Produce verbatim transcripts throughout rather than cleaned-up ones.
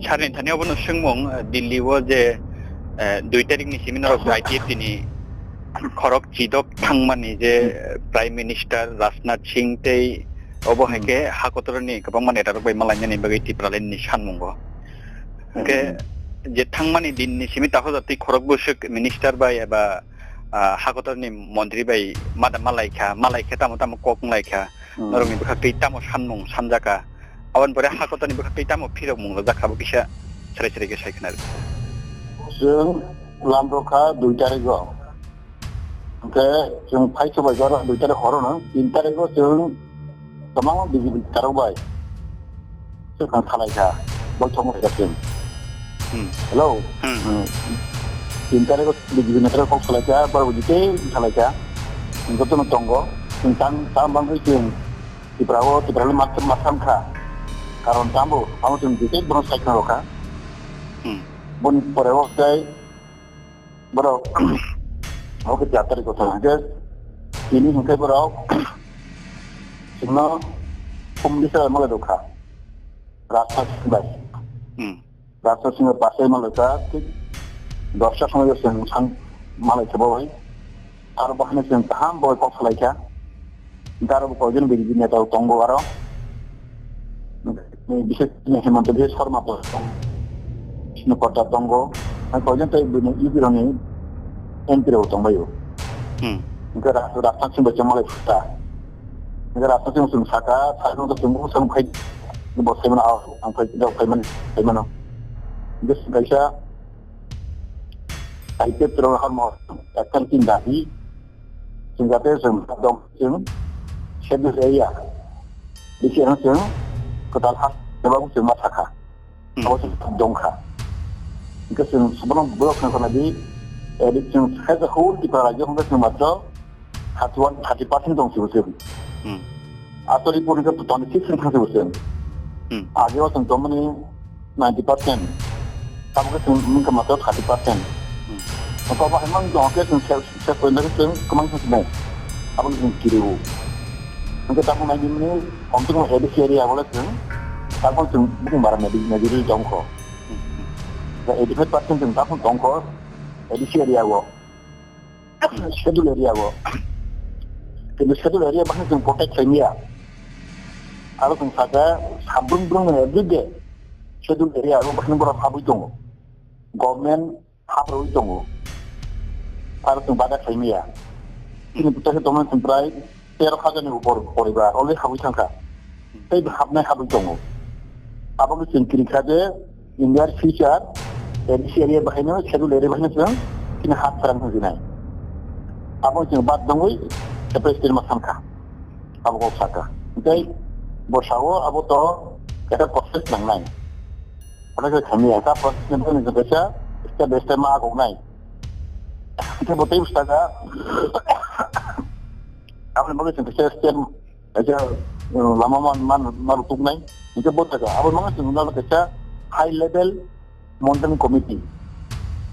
Sir ni thani obono swngmung, eh, Delhi o je, eh, dui tarik ni simi norok I T F T ni khorok chidok thangmani je, eh, Prime Minister Rajnath Singh tei obo hai khe hakotorni kwbangma neta rok bai malainani bagwi Tipraland ni sanmungo. Hwnkhe je thangmani din ni simi takhuk jatwi khorok bwswk minister bai eba, ah, hakotorni montri bai mada malaikha, malaikhe tamo tamo kok wnglaikha, norokni bwkhaktwi tamo sanmung sanjakha. Aboni pore hakotorni bwkhaktwi tamo phirokmung rwjakha, abo kisa serai serai khe sai khna rw. Chwng lam rwkha dui tarigo. Hwnkhe chwng phai chubaijak dui tarik horono, tin tarigo chwng kwbangma B J P tarok bai chwng salaikha, boithok wngkha chwng. Hmm. Hello? Hmm. Hmm. Tin tarigo B J P netra kok salaikha, borok detail salaikha. Jotono tongo. Chwng tang, tang bangwi chwng Tripura o, Tripura ni mat-, matham kha. Karon tamo, tamo chwng detail bono sai khna rwkha. Hmm. Boni pore o tei borok, oke, teater ko thang ke. Tini hwnkhe borok chwngno khum bisa malai rwkha. Rasta bai. Hmm. Rasta singha pasai malai kha, thik dosta somoi chwng sang malai kha bo bai. Aro bahai chwng kaham bo kok salai kha. Aro bo koijon B J P neta tongo aro. Bises khe Himanta Biswa Sarma bo tongo. Bishnu Kota tongo. Hai koijon tei bini U P rokni M P rok tongbaio. Hmm. Hwnkhe ra-, Rasta singha chwng malai kha. Hwnkhe Rasta singha chwng saka, sakno chwng bo chwng phai, bo saimano, ang phai, phai mano. Hwnkhe kaisa I P F rok harmo, ekkan tin dabi, chwng jate chwng dong chwng, schedule area, bisi ano chwng kwtal ha, eba chwng ma sakha. Hmm. Abo chwng dongkha. Hwnkhe chwng sobono borok khna khna di, edi chwng sai whole Tripura rajyo hwnkhe chwng matro thirty one, thirty percent tong sibo chwng. Hmm. Aswk report hwnkhe twenty six wngkha sibo chwng. Hmm. Age o chwng tongmani ninety percent. Tamo khe chwng wngkha matro thirty percent. Hmm. Kobo hai mang tong khe chwng se, se koinda khe chwng kwmang thang sinai. Abo chwng kiriwo. Hwnkhe tamo nai di mani, hom chwng A D C area bole chwng, tamo chwng bukung bara nai di, nai di tongkho. Hmm. Eighty five percent chwng tamo tongkho, A D C area o. Schedule area o. Kintu schedule area bahai chwng protect khaimya. Aro chwng saka, sabrum brum every day schedule area o bahai borok habwi tongo. Government haproi tongo. Aro chwng bada khaimya. Chini bwthaisa tongmani chwng prai tero hajar ni upor poribar already habwi thangkha. Tei hapnai habwi tongo. Abono chwng kirikha je in near future A D C area bahaino schedule area bahaino chwng chini hap pherang thangsinai. Abono chwng bad dongwi separate state ma sankha. Abo kok saka. Tei bosao abo to kaisa process nangnai. Oro khe khamya, ta process ni bagwi kaisa step by step ma agok nai. Khe bo tei bwsaka, aboni bagwi chwng kaisa step, kaisa, uh, lama man, man, ma rwtuk nai. Hwnkhe bo jaga, abo mano chwng nalo kaisa high level monitoring committee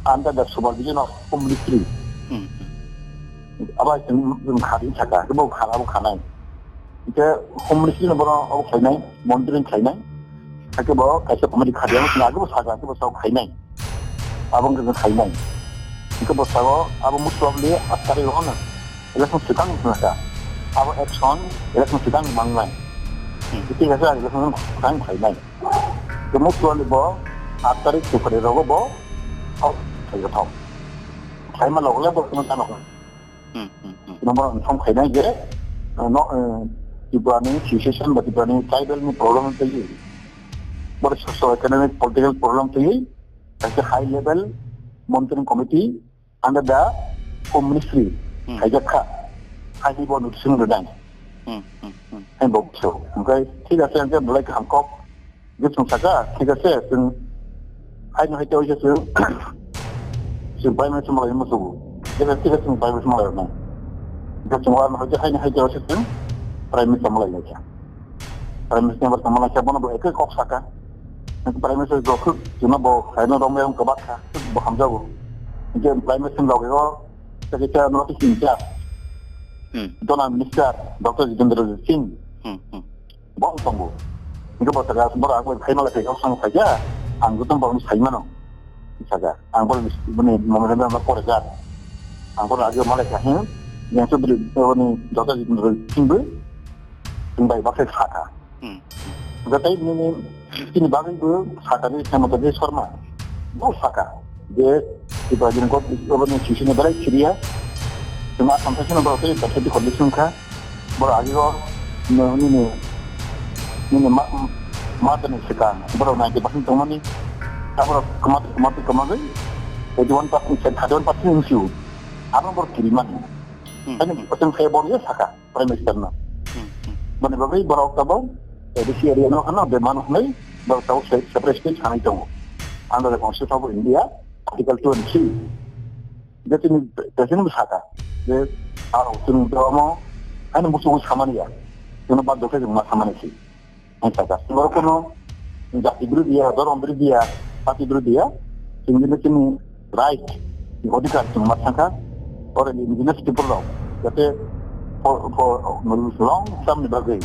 under the supervision of Home Ministry. Hmm. Abo chwng, chwng khadi saka, khe bo kha, abo khanai. Hingke Home Ministry no bono obo khainai, monitoring khainai. Hake bo kaisa committee khadiya, age bo saga, age bo sao khainai. Abo wngkha khainai. Hingke bo sao abo most probably aat tarikh rohorna election swkang wngkha. Abo action election swkang mangnai. Hmm. Tei kaisa election swkang khainai. Ke most probably bo aat tarikh February rogo bo sao khaiyotho. Khaima logo le bo kunu tano. Hmm, hmm, hmm. Number one, thong khainai je, uh, no, uh, Tripura ni situation ba Tripura ni tribal ni problem twi, bor socio economic political problem twi, kaisa high level monitoring committee under the Home Ministry, hmm, khaijak kha, hai bo notice rwdang. Hmm, hmm, hmm. Hai bo so, okay, thik ase, ang belai kaham kok. Hingke chwng saka, thik ase, chwng haino hai tei waisa chwng, chwng Prime Minister malai musugo. Thik ase, thik ase, chwng Prime Minister malai rwnai. Hingke chwng ano hai tei, haino hai tei waisa chwng Prime Minister malai lai kha. Prime Minister malai kha, bono bo ekai kok saka. Hingke Prime Minister jokhuk chwngno bo haino romwi kwbak kha, bo hamjago. Hingke Prime Minister loge o tei kisa North East in charge. Hmm. Dona Minister Doctor Jitendra Singh. Hmm, hmm. Bo tongo. Hingke bo saka, bo ang bai phaima lai kha, sang phaikha. Ang joto borok sai mano. Saka. Ang borok ni, bini memorandum no pore jak. Ang borok agi malai ka hin. Yang tu bini, bini dota jitun thingbo. Tumbai bakhe saka. Hmm. Gatai nini chini bagwi bo saka ni Hemanta Biswa Sarma. Bo saka. Je Tripura ni kot obo ni sisi ni berai Syria. Tuma samsa sino bo tei bakhe di condition kha. Bo agi go nini nini ma ma tani sika. Bo nai di bakhe tongmani. Abo kama kama kama gwi. Eighty one percent, thirty one percent insiu. Abo bo kiri mani. Hmm. Ani percent khe bo ye saka. Prime Minister no. Hmm, hmm. Boni bagwi borok tabok A D C area no hano be mano hwnwi borok tabok se-, separate state sanai tongo. Under the Constitution of India, Article twenty-three. Je tini, je tini saka, je aro tini domo, ani musu samani ya. Tini bad dokhe juma samani si. Ang saka, borok kono jati birodhi ya, dhorom birodhi ya, party birodhi ya, chwng bini chini right, ni odhikar chwng ma thangkha, oro ni indigenous people rok, jate for, for long term ni bagwi,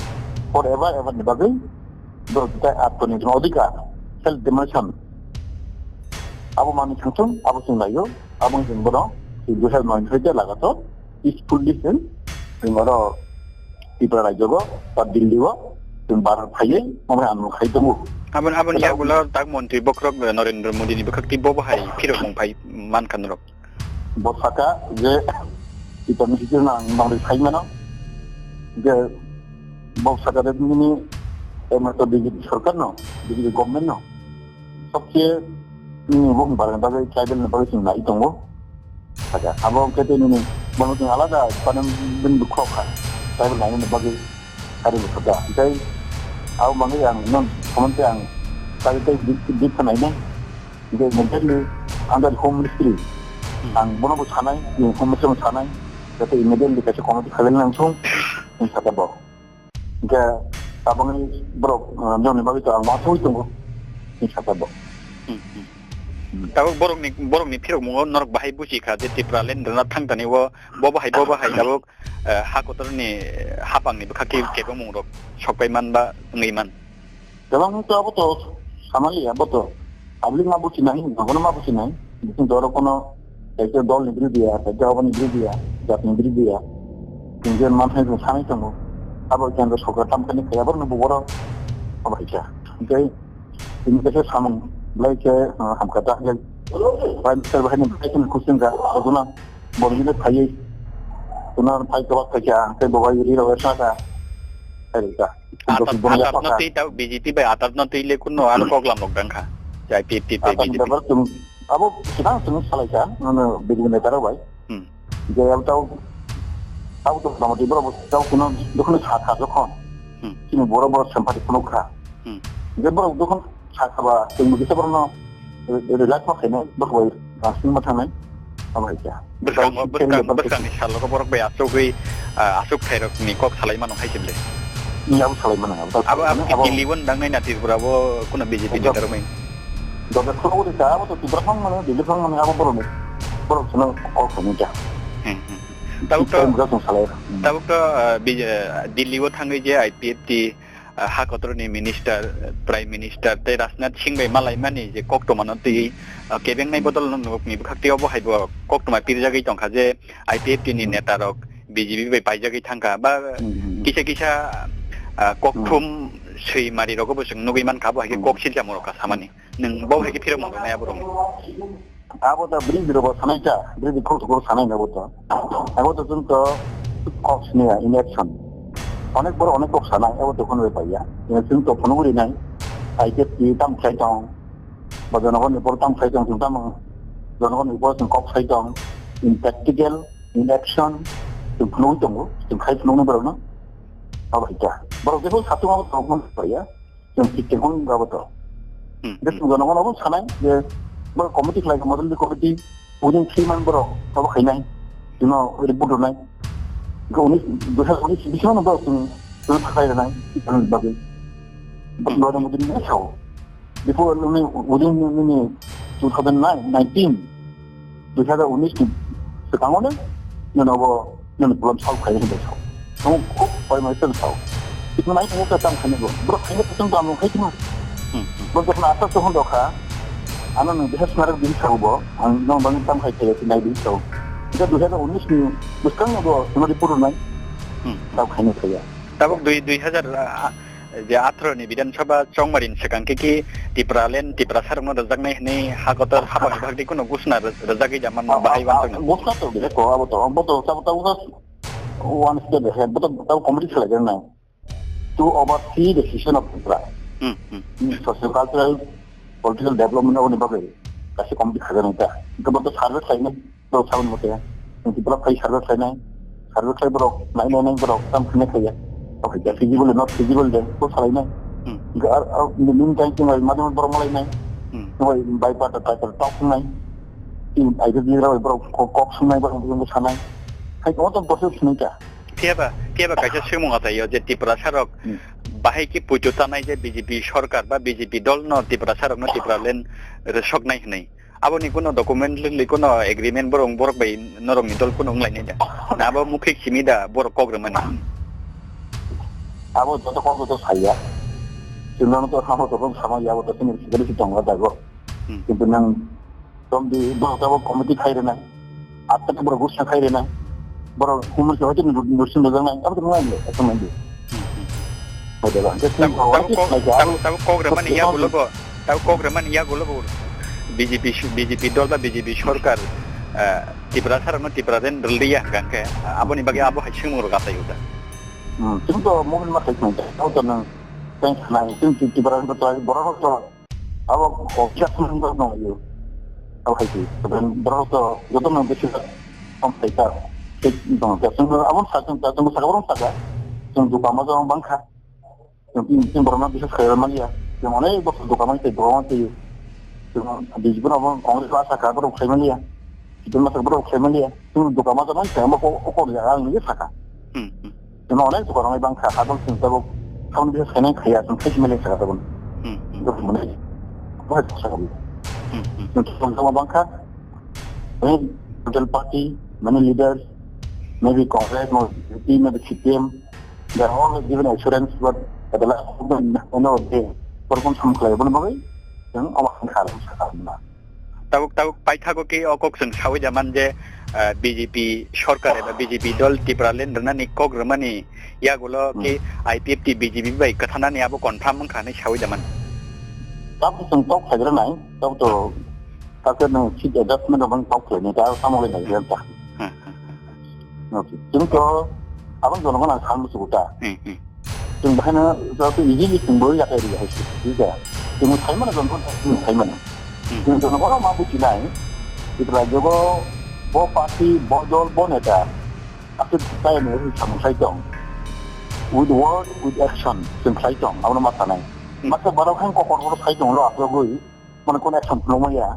forever ever ni bagwi, borok jate atoni chwng odhikar, self determination, abo manwi thangthung, abo chwng laio, abo chwng bono, dui hajar noi ni soi lagato, peacefully chwng, chwng oro Tripura rajyo go, ba Delhi go, chwng bar phaiwi, omo ano khai tongo. Abon, abon Eta ya bula tak montri bokrok, eh, Narendra Modi ni bwkhak tei bobo hai phirok mung phai man kha norok. Bo saka je Tripura ni sijil nang nang ri phai mano. Je bo saka de nini, eh, mato B J P sarkar no, B J P government no. Sabse, mm, bumung barani bagwi, tribal ni bagwi chwng nai tongo. Saka, abo khe tei nini, bono chwng alada, panan bini bukhuk kha. Tribal nainani bagwi, ari bukhuk da. Tei, abo manwi ang, non, somonte ang, tei, tei, di, di, di, khanai nai. Tei, immediately, under home ministry, ang bono bo sanai, yung home ministry bo sanai, jate immediately kaisa committee khalai nang thung, yung saka bo. Hingke tabangni borok, eh, joni bagwi to ang uansugwi tongo, hing saka bo. Hmm, hmm. Hmm. Tabuk borokni, borokni phirokmungo norok bahai buchi kha je Tipraland rwna thang tani o, bo bahai, bo bahai tabuk, eh, ha kotorni, eh, hapangni bwkhak twi kebengmungrok sokpai man ba wngwi man. Tabang to abo to samaliya, abo to public ma buchinai, jotono ma buchinai, bising to oro kono kaisa dol ni birodhi ya, kaisa aboni birodhi ya, jat ni birodhi ya. Chwng je manthai chwng sanai tongo. Abo khe ang sorkar tamo khe kaya borok no buboro abo hai kha. Hingke tini kaisa samung belai khe, ah, hamkha ta hingke Prime Minister bai ni belai khe kuching kha, abo no borok ni phaiwi. Tuna phai kwbak kha kha, hingke bo bai ri rok sa kha. Hai kha. Atat, atat no twi ta B J P bai atat no twi le kuno aro kok lam rok dang kha. J I P F T bai Atat B J P. Abo swkang swkang salai kha, nono B J P neta rok bai. Hmm. Je abo tau, tau to motamoti borok bo tau kuno dokhono sa kha jokhon. Hmm. Chini borok borok sempati phunuk kha. Hmm. Je borok dokhon sa kha ba, chwng bo kisa borokno re-, relax ma khainai, borok bai ransing ma thangnai, abo hai kha. Bwskango, Tau bwskang, sengkhe bwskangni salogo borok bai asugwi, ah, asuk thairokni kok salai mano hai se ble. Ni abo salai mano, abo tau Abo, salai abo mano, abo Delhi o nang nai na Tripura bo kuno B J P ni Abo darmai. Dobe khoro uri ka, abo to Tripura phang mano, Delhi phang mano, abo borok ni, borok sino kok khainai kha. Hmm, hmm. Tabuk to, Tripura mujak song salai. Hmm. Tabuk to, ah, B J, Delhi o thangwi je I P F T, ah, ha kotorni minister, Prime Minister tei Rajnath Singh bai malaimani je koktwmano twi, ah, kebengnai bodol no nukni bwkhak twi obo hai bo koktwma pirjagwi tongkha je I P F T ni Hmm. neta rok B J P bai paijagwi thangkha ba Hmm, hmm, hmm. kisa kisa, ah, Hmm. kokthum swi mari rogo bo chwng nugwi mankha abo hai khe Hmm. kok silcha moro kha samani. Nwng bo hai khe phirok mano nai aborok. Abo da bridge rogo sanai cha, bridge khok khok sanai na bo to. Abo to chwng to kok sini ya, inaction. Onek boro onek kok sanai, abo to khon bai ya. Ya chwng to phone uri nai. Ai ke ti tam khai tong. Ba jonogon ni por tam khai tong, chwng tam jonogon ni por chwng kok sai tong. In practical, in action, chwng phone tongo, chwng khai phone ni borok no. Abo hai cha. Borok jebo satung abo to khon bai ya. Chwng sixty hwn gabo to. Hmm, Bes hmm. Jono jono bo sanai je bo committee khlai model committee within three month borok abo khainai. Chwngno report rwnai. Ko unis, dui hajar unis bisingo no borok chwng, chwng thakai rwnai. Chwng bagwi. Hmm. Bo no mudin ne sao. Before only within, only two thousand nine, nineteen. Dui hajar unis ni swkango no, nono bo, nono problem solve khai hinwi sao. Tamo kok pai mai tong sao. Itu nai tamo ka tang khani bo. Bro, khani ka tang tamo khai tamo. Hmm, hmm. Bo jokhon aste aste hwn rokha, ano nwng bihar swnarok bini sao bo, ang nwng bangni tam khai thaiya sinai bini sao. Ita dui hazar unis ni bwskang no bo swnari puru nai, Hmm. tao khaini thaiya. Tabuk dui, dui hazar, ah, je atharo ni Bidhan Sabha chongmari ni swkang khe ki Tipraland, Tiprasa rokno rwjaknai hwnwi ha kotor hapang bhagdi kuno gusna rw-, rwjagwi ja manma bahai Ah, ah, wanjaknai. Gusna to bihar ko abo to, abo to, abo to, abo to one step ahead, abo to, abo committee khlai nai. To oversee the decision of Tripura. Hmm, hmm. Socio-cultural, political development aboni bagwi kaisa committee khajaknai ta. Hwnkhe bo to survey khlainai, borok saboni mote. Hwnkhe borok phai survey khlainai, survey khlai borok nai nai nai borok tam khainai khaiya. Okay, feasible not feasible de, bo salainai. Hmm. Hwnkhe ar, ar, in the meantime, chwng bai madam borok malainai. Hmm. Chwng bai bai pata pai pata talk khnai. Chwng aida jira bai borok kok, kok swngnai, borok bujung sanai. Hai, o to process khnai ta. Phiya ba, phiya ba kaisa swngmung achaio je Tiprasa rok Hmm. bahai ki puitu tanai je B J P sorkar ba B J P dol no Tiprasa rok no Tipraland rwsoknai hwnwi. Aboni kuno document lwngli kuno agreement borok, borok bai norok ni dol kuno wnglainai da. Na abo mukhi simi da borok kok rwmani. Abo joto kok joto saya. Chwngno to samo to sama ya abo to sini sikali si tongo dago. Hmm. Kintu nang Tom di borok tabuk committee khai rwnai. Atta borok gusna khai rwnai. Borok humor se hoite nursin bojang nai. Abo to nai le, abo nai le. Hoite ba, hingke Tabuk, tabuk kok, tabuk, tabuk kok rwmani yagulo bo, tabuk kok rwmani yagulo bo B J P, B J P dol ba B J P sorkar, eh, Tiprasa rokno Tipraland rwliya hwnkha hwnkhe, aboni bagwi abo hai swngmung rok atai uda. Hmm, chwng to movement ma khai khna, abo to nang thanks khnai, chwng Tiprasa rok to borok rok to Abo kok kisa phunukjak nang yo. Abo hai se. Borok to joto no bisi kom sai ta. Thik dong ta. Chwng abo sa chwng ta chwng saka borok saka. Chwng duka ma jang bang kha. Chwng tin tin borok no bisi sai man ya. Chwng onek bosor duka ma sai duka ma sai. Chwng bijbo no Congress la saka borok sai man ya. Chwng ma saka borok sai man ya. Chwng duka ma jang sai ma ko ko ya ang ni saka. Hmm, hmm. Chwng onek duka rwnai bang kha, adol chwng tabuk samani bisa sainai khaiya, chwng khaisi mele kha tabuk. Hmm, hmm. Dok mane. Bo hai kha tabuk. Hmm, hmm. Chwng tabuk jama bang kha. Many political party, many leaders, maybe Congress, maybe B J P, maybe C P M, they are all given assurance, but at the last moment, you know, they perform some khlai. Bono bagwi chwng omo kha tabuk sakha. Tabuk, tabuk paithago khe o kok chwng saui da man je, ah, B J P sorkar eba B J P dol Tipraland rwnani kok rwmani yagulo khe Hmm. I P F T B J P bai kwthanani abo confirm wngkha hinwi saui da man. Tabuk chwng kok saigranai, tabuk to, tabuk nwng seat adjustment rok kok khlainai ta tamo lai nai ta. Hmm, hmm, hmm. Okay. Chwng to abang jonogon ang san musugo ta. Hmm, hmm. Chwng bahai no joto easily chwng bo yakai ri hai se. Buji kha? Chwng sai mano jonogon chwng sai mano. Hmm. Chwng jonogon ma buji nai. Itra jogo bo party, bo dol, bo neta. Aswk tai ni samung sai tong. With word, with action, chwng sai tong. Abono ma sanai. Hmm. Masa borok hai kokor kokor sai tong lo aswk gwi. Mane kono action phunukma ya.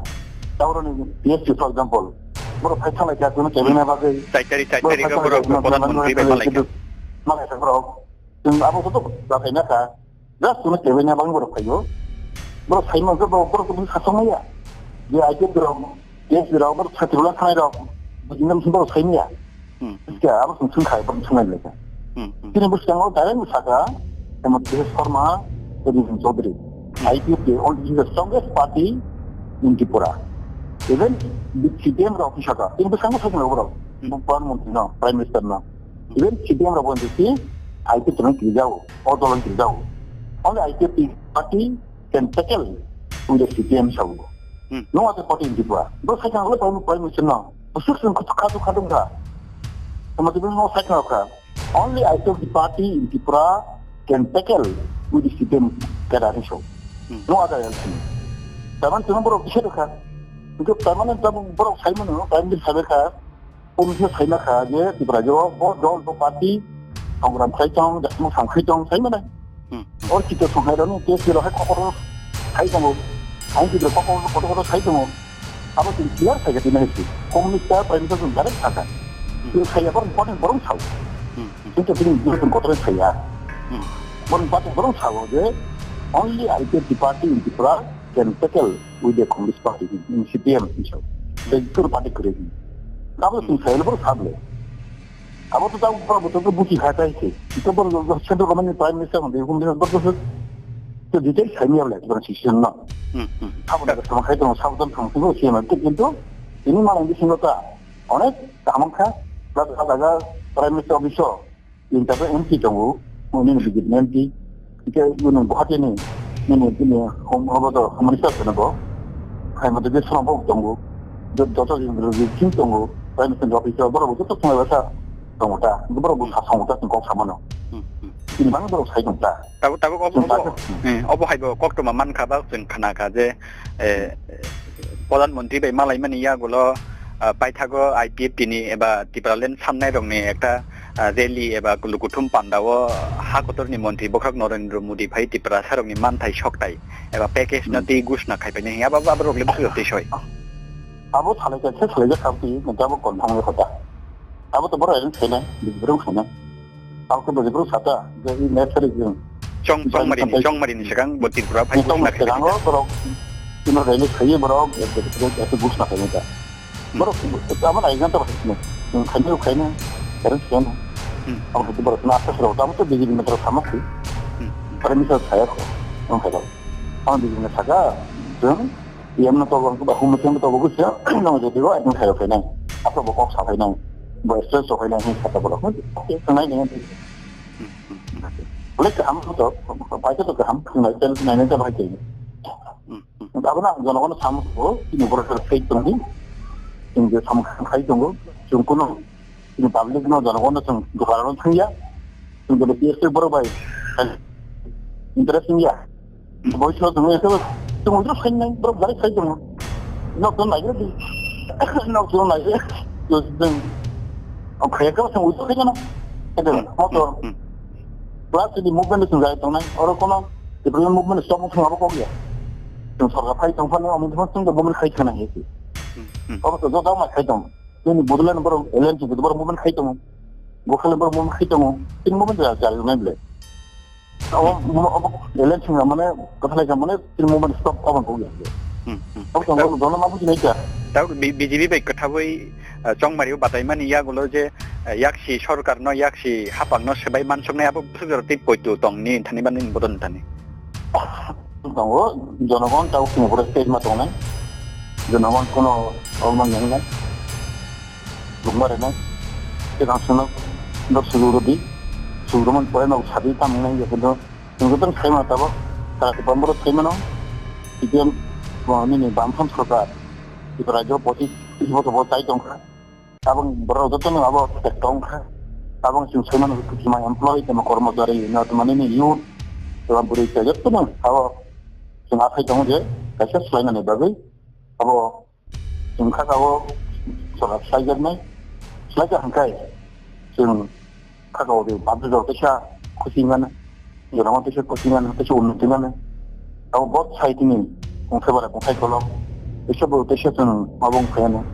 Taboroni P S C, for example, borok phai thanglai kha, chwngno kebengna bagwi. Chai tarikh, chai borok tarikh phai o borok thanglai kha, pradhan mantri bai chwngno manlai kha. Manlai kha borok. Chwng abo joto jatai na kha. Just chwngno kebengna bagwi borok phaio. Borok phai mankha, borok, borok chwngno sasokma ya. Je I P F rok, P S C rok, borok chhatri rok, thanai rok, bujinai borok phai maya. Hmm, hmm. Kya, abo chwng chwng khai, borok chwng lai kha. Hmm, hmm. Chini bwskango direct sakha, Hemant Biswa Sarma, Tejaswini Chaudhary. Hmm. I P F T only is the strongest party in Tripura. Even C P M rok sakha, chini bwskango sakha borok. Hmm. Pradhan Mantri no, Prime Minister no. Hmm. Even C P M rok bo I P F T no kirijao, o dol no kirijao. Only I P F T party can tackle with the C P M sabo. Hmm. No other party in Tripura. Bo sakha Prime, Prime Minister no. Bo suk suk khatu khatu khatu kha. Hemant Biswa no sakha kha. Only I P F T party in Tripura can tackle with the C P M cadre so. Hmm. No other else. Taman tuma borok bisa kha. Itu permanent tabuk borok sai mano, Prime Minister sai kha. Police sai kha je Tripura jo bo dol bo party program khai tong, jasmo sam khai tong sai mano. Hmm. Or kita sungai rani case lo hai kokoro sai tongo. Hai kita kokoro kokoro sai tongo. Abo chwng clear khaikha tini hai se. Home Minister, Prime Minister chwng direct sakha. Hmm. Chwng khaiya borok important borok sao. Hmm, hmm. Chwng to chwng important kotor khaiya. Hmm. Borok important borok sao je only I P F T party in Tripura can tackle with the Congress party in C P M himself. Hmm. Tei kur party kwrwi. Abo chwng Hmm. khaiya borok sable. Abo to tamo borok to buchi kha tai se. Ito borok central government ni Prime Minister hwnwi home minister borok to To detail saimya le, jibon sisyon no. Hmm, hmm. Sabon da sama khai to, sabon thang thang si ma to kintu ini malang di singo ta. Onek kaham kha, plus ada Prime Minister office o, inta to M P tongo, ini ni bigit M P, ike ini Guwahati ni, ini, ini, hom, hom to, hom minister to nago. Khai ma to de sama bo tongo, do, do to jin, jin tongo, Prime Minister office o, boro bo to sama basa tongo ta, boro bo sa tongo ta, kok samano. Hmm, hmm. Ini bang boro sai tongo ta. Tabuk, tabuk obo, Chwng obo, tabuk. Eh, obo hai bo koktwma mankha ba chwng khna kha je, eh, Pradhan Mantri bai malaimani yagulo, ah, paithago I P F T ni eba Tipraland samnai rokni ekta, ah, rally eba lukuthum pandao ha kotorni mantri bokhorok Narendra Modi phai Tiprasa rokni manthai soktai eba package no Hmm. tei gushna khaipainai hiya ba, ba borok le bwswk tei soi. Abo salai kha, khe salai jak kha twi, nokha bo confirm wngwi kha ta. Abo to borok ereng khainai, bwrwng khainai. Abo khe bwrwng sata, je i next week jwng Chong, Chongmari ni, Chongmari ni, Chongmari ni swkang bo Tripura phai Chongmari buchna swkang o khainai. Borok, tino rally khaiwi borok, ek, ek, ek, ek, buchna khainai ta. Hmm. Borok, abo nai janta ba khainai. Khainai, khainai, ereng khainai. Hmm. Abo khe borok na asas rok, abo to B J P ni borok sama khe. Hmm. Prime Minister saya kho, ang khainai. Ang B J P ni saka, jwng, Yamno tobo, ba hum thengno tobo gusya, no jodi go, akin khayo khainai. Apa bo kok sa khainai. Bo stress so khainai, hin kata bo. Oke, khainai ni. Boleh kaham to, paisa to kaham, khainai, tel nai nai ta bai khainai. Abo na, jono kono sam ko, ini boro sar fake tong di. Ini je sam khai tong go, jung kono, ini public no jono kono jung dukara no thangya. Jung kono P S C boro bai. Interesting ya. Boy sila tong ya, tong ya, tong ya, tong ya, tong ya, tong ya. Nok tong ya, di. Nok tong ya. Yo, tong. Ang kaya ka tong ya, tong ya, na. Ito, Hmm, motor. Hmm. Plus, di movement tong ya, tong ya. Oro kono, di movement stop tong ya, apa kok ya? Tong sorga phai tong phano, ang tong tong movement khai tong ya. Hmm, hmm. Oro to, jota ma khai tong. Ini bodolan borok, alien tong, borok movement khai tong. Gokhala borok movement khai tong. Tin movement ya, ya, ya, ya. Abo, abo, abo, ele chwng mane, kwthalai kha mane, tini mobile stop obo kok ya. Hmm, hmm. Abo chwng Ta-, bono ma buji nai kha. Ta B-, B J P bai kwthawi, ah, chongmari o batai mani yagulo je, ah, yaksi sorkar no, yaksi hapang no swbai mansuknai abo bwswk jora tei poito tong ni thani ba nini bodol ni thani. Tongo, jonogon tau kini pura stage ma tongnai. Jonogon kono obo ma nang nai. Lungma rwnai. Tei ang swnam nok sugurudi. Sugurman pore nok sadi tam nai ya kudo. Nungkutang saima tabo. Tara kepang borok saimano. C P M, bo nini bamphang sorkar. Tripura rajyo pochis bochor bo chai tongkha. Abang borok joto no abo tek tongkha. Abang sing saimano kima employee, kima kormojari, no tuma nini youth, kima bwrwi chai joto no abo sing aphai tongo je kaisa swlainani bagwi abo Chwng kha o chwla swlaijaknai, swlaijak hwnkhe chwng kha o de bapjwk teisa khusi mano, joramo teisa khusi mano, teisa unnoti mano. Abo both side ni kongthai bara kongthai kolok, teisa bo teisa chwng abo wngkha ano.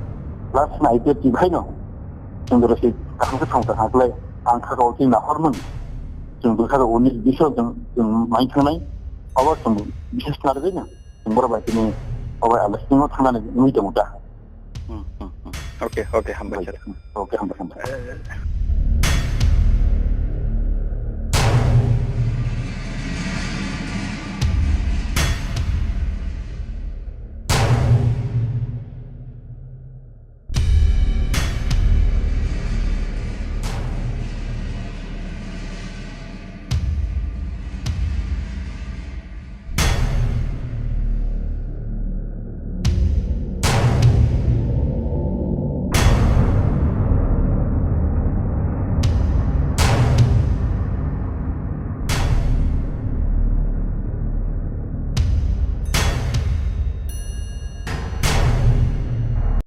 Plus na I P F T bhaino chwng jora se kaham khe thangsa haklai, ang kha o chini nahormani, chwng bwkha rok unis biso chwng, chwng mai thangnai, abo chwng bises narwgwi no. Borok bai tini obo understanding o thangnani wngwi tongo ta. Hmm, hmm, hmm. Okay, okay, hambai sir. Okay, hambai, hambai. Eh,